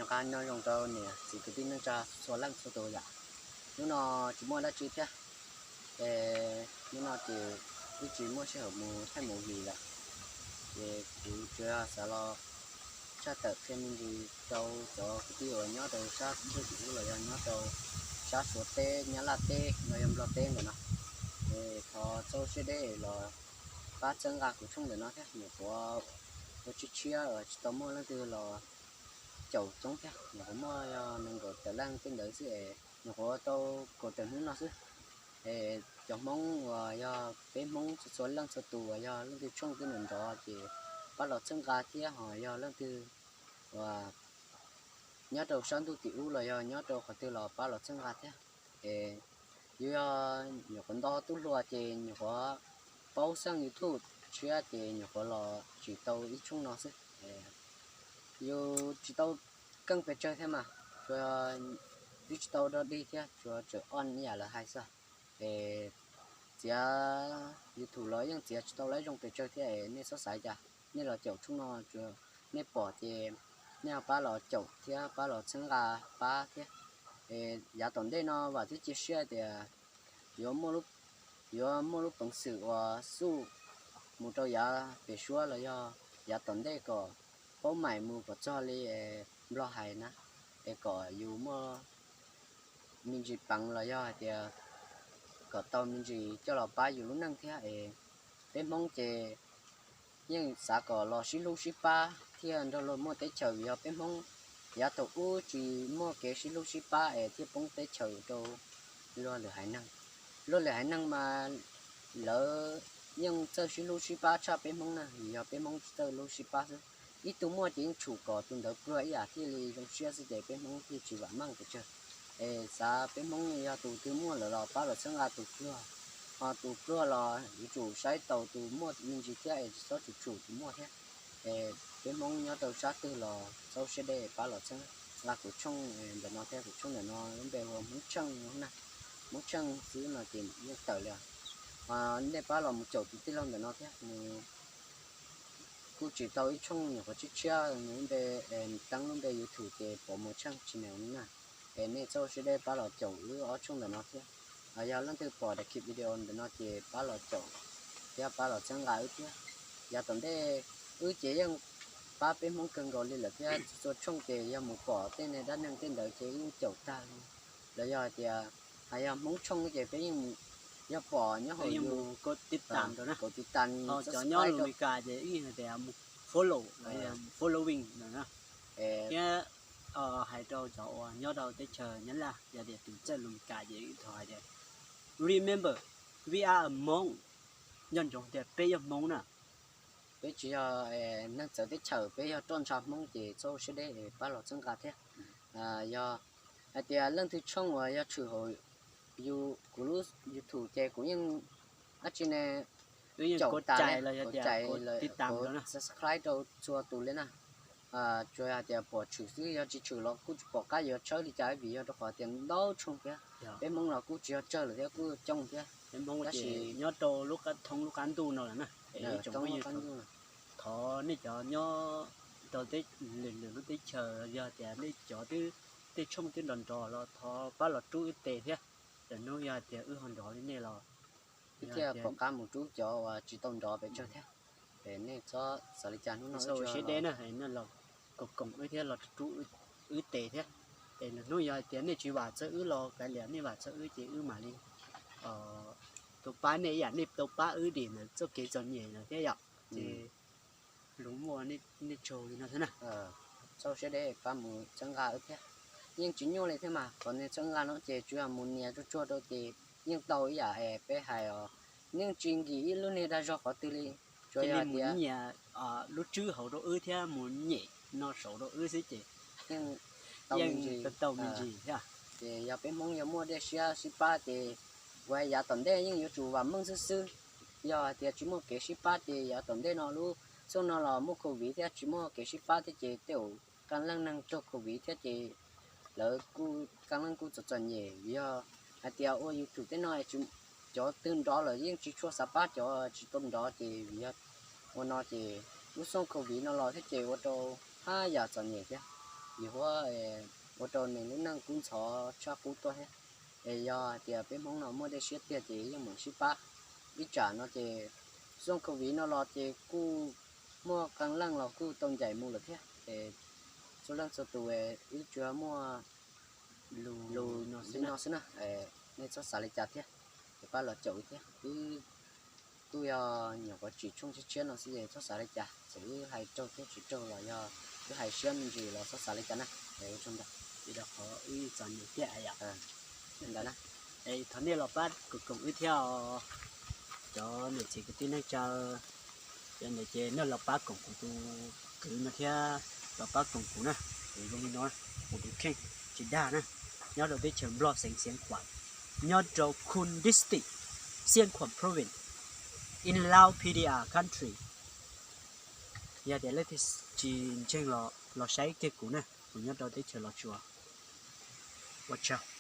Nyob zoo rau niam txiv kwv tij neej tsa txhua leej txhua tus yom. Hnub no tsis muaj dab tsi thiab, es hnub no ces twb tsis muaj sij hawm mus thaij movie lawm, ces kuv tsuas yog xav los tshaj tawm qhia me ntsis rau cov kwv tij uas nyob rau sab ntuj tim ub los yog nyob rau sab Suav teb, Nyab Laj teb los yog Nplog teb ntawm no, es thov txhob siab deb los pab txhawb nqa kuv tshooj ntawm no thiab. Nyuam qhuav ua tshiab tshiab tsis tau muaj leej twg los caum coob thiab, nyuam qhuav muaj yog nees nkaum tawm leej tej ntawd xwb es nyuam qhuav tau kaum tawm hnub no xwb. Es cov Hmoob uas yog peb Hmoob txhua txhua leej txhua tus uas yog leej twg tshooj twb nrov nrov ces pab los txhawb nqa thiab, ho yog leej twg uas nyob rau sab ntuj tim ub los yog nyob rau qhov twg los pab los txhawb nqa thiab. Es yus yog nyuam qhuav nto tub hluas ces nyuam qhuav paub xeej YouTube tshiab ces nyuam qhuav los tsim tau ib tshooj no xwb. Yus tsis tau keej pes tsawg thiab mas, tsuas twb tsis tau dog dig thiab, tsuas tseem ua ib yam lawv hais xwb. Es txiav YouTube los yeej txiav tsis tau lawv zoo pes tsawg thiab es nej txhob xav cas. Nej los caum tshooj no, nej pom ces nej pab los caum thiab pab los txhawb nqa pab thiab. Es yav tom ntej no vam thiab cia siab tias yuav muaj lub peev xwm uas xub mus rau yav pem suab los yog yav tom ntej kom paub mais mus kom txog li Nplog hais na, es kom yus muaj me ntsis peev los yog hais tias kom tau me ntsis coj los pab yus lub neej thiab. Es peb Hmoob ces yeej xav kom los sib hlub sib pab thiaj nrog luag muaj teb chaws, vim yog peb Hmoob yav thaum ub tsis muaj kev sib hlub sib pab es thiaj poob teb chaws rau luag lwm haiv neeg. Luag lwm haiv neeg mas lawv yeej txawj sib hlub sib pab tshaj peb Hmoob na, vim yog peb Hmoob tsis txawj hlub sib pab xwb. Ib tug muaj ces yeej tshum kom tus ntawd pluag ib yam thiaj li zoo siab xwb ces peb Hmoob thiaj tsis vam meej pes tsawg. Es xav peb Hmoob yog tus twg muaj lawm los pab los txhawb nqa tus pluag, ho tus pluag los yuav tsum saib taus tus muaj me ntsis thiab es tsis txhob tshum tshum tus muaj thiab. Es peb Hmoob nyob rau sab twg los txhob siab deb pab los txhawb nqa kuv tshooj ntawm no thiab. Kuv tshooj ntawm no lub npe hu ua Hmoob Tsheej na, Hmoob Tsheej xwb no ces yeej tawm li. Nej pab los mus caum tus tij laug ntawm no thiab, nws kuj tsim tau ib tshooj nyuam qhuav tshiab tshiab, nws lub npe, nws teeb lub npe YouTube ces Pov Muas Tsheej Channel na. Es nej txhob siab deb pab los caum wb ob tshooj ntawm no thiab. Yog leej twg pom daim video ntawm no ces pab los caum thiab pab los txhawb nqa wb thiab. Yav tom ntej wb ces yeej pab peb Hmoob kawg nkaus li lawm thiab, txhua tshooj ces yog mus pom tej niag dab neeg tej ntawd ces wb yeej caum tag li. Los yog hais tias, hais yog Hmoob tshooj ces peb yeej mus, yog pom nyob hauv YouTube, kaum tiv tas, cov nyob Lus Mes Kas ces ib yam tias mus follow, following thiab hais rau cov uas nyob rau teb chaws Nyab Laj, yog tias tus txawj Lus Mes Kas ces thov hais tias remember we are a Hmoob, nco ntsoov tias peb yog Hmoob na. Peb tsis yog neeg txawv teb chaws, peb yog roj ntsha Hmoob ces txhob siab deb pab los txhawb nqa thiab. Yog hais tias leej twg tshooj uas yog tshwm hauv kuv lub YouTube ces kuv yeej dab tsi ne, caum tas li, kuv caum, subscribe rau txhua tus li na. Tsuas yog hais tias pom tshwm xwb, yog tsis tshwm los kuj tsis pom qab yuav tshawb li cas vim yog rau qhov tias ntau tshooj thiab, peb Hmoob los kuj tsis yog tsawg lawm thiab kuj coob thiab. Peb Hmoob tab sis nyob rau lub qab thoob lub qab ntuj no lawm na, es ib tsoom phooj ywg, thov nej cov nyob rau lwm lwm lub teb chaws yog tias nej cov twb, tej tshooj twb nrov nrov los thov pab los rub wb tes thiab. Lwm hnub yog tias wb ho nrov li nej los wb thiaj pom qab mus rub cov uas tsis tau nrov pes tsawg thiab. Es nej txhob xav li cas, hnub no siab deb na, los koom koom wb thiab los rub wb tes thiab. Es lwm hnub yog tias nej tsis vam txog wb los kav liam, nej vam txog wb ces wb mam li tau pab nej ib yam nej tau pab wb dim ntawm txoj kev txom nyem no thiab yom. Ces luag muaj nej tsaug li no xwb na. Txhob siab deb pab mus txhawb nqa wb thiab. Yeej tsis nyuaj li thiab mas, qhov nej txhawb nqa no ces tsuas yog mus nias tsuag tsuag rau ces yeej tau ib yam es peb hais os. Yeej tsis nkim ib lub niag dag zog qhov twg li, tsuas yog tias nyiam lub tswb hauv rau wb thiab mus nyem no saud rau wb xwb ces yeej tau me ntsis thiab. Ces yog peb Hmoob yog muaj dej siab sib pab ces kuv hais yav tom ntej yeej yuav tsum vam meej xwb xwb. Yog hais tias tsis muaj kev sib pab ces yav tom ntej no lub xyoo no los muaj covid thiab tsis muaj kev sib pab thiab ces tej zaum qee leej neeg raug covid thiab ces lawv kuj qee leej kuj txom txom nyem. Yog hais tias ua YouTube tej no cov twg nrov lawm yeej tsis tshua xav pab cov tsis tau nrov ces vim yog ua no ces lub xyoo covid no los thiab ces ua rau haj yam txom nyem thiab. Yus huab ua rau nws lub neej kub ntxhov tshaj qub tuaj thiab. Es yog hais tias peb Hmoob no muaj dej siab tiag ces yeej meem sib pab. Ib tsam no ces xyoo covid no los ces kuj muaj qee leej los kuj tau ncaim mus lawm thiab. Es txhua leej txhua tus wb tsuas muaj lus li no xwb na, nej txhob xav li cas thiab, es pab los caum wb thiab. Wb kuj yog nyuam qhuav tsim tshooj tshiab tshiab no xwb es txhob xav li cas, txawm wb hais raug thiab tsis raug los yog wb hais siab me ntsis los txhob xav li cas na. Ua tsaug ntau. Qhov wb txom nyem thiab yom. Ntawd na, es thov nej los pab koom koom wb thiab os, cov niam txiv kwv tij neej tsa. Yog ntawd ces nej los pab koom kuv tus kwv no thiab, los pab koom kuv na. Kuv zoo li no, kuv tus kheej tsis dag na, nyob rau teb chaws Nplog xeev Xiav Khuam, nyob rau Khun District, Xiav Khuam Province, in Lao P D R country. Yog tias leej twg tsis ntseeg los los saib kiag kuv na, kuv nyob rau teb chaws Los Tsuas. Ua tsaug.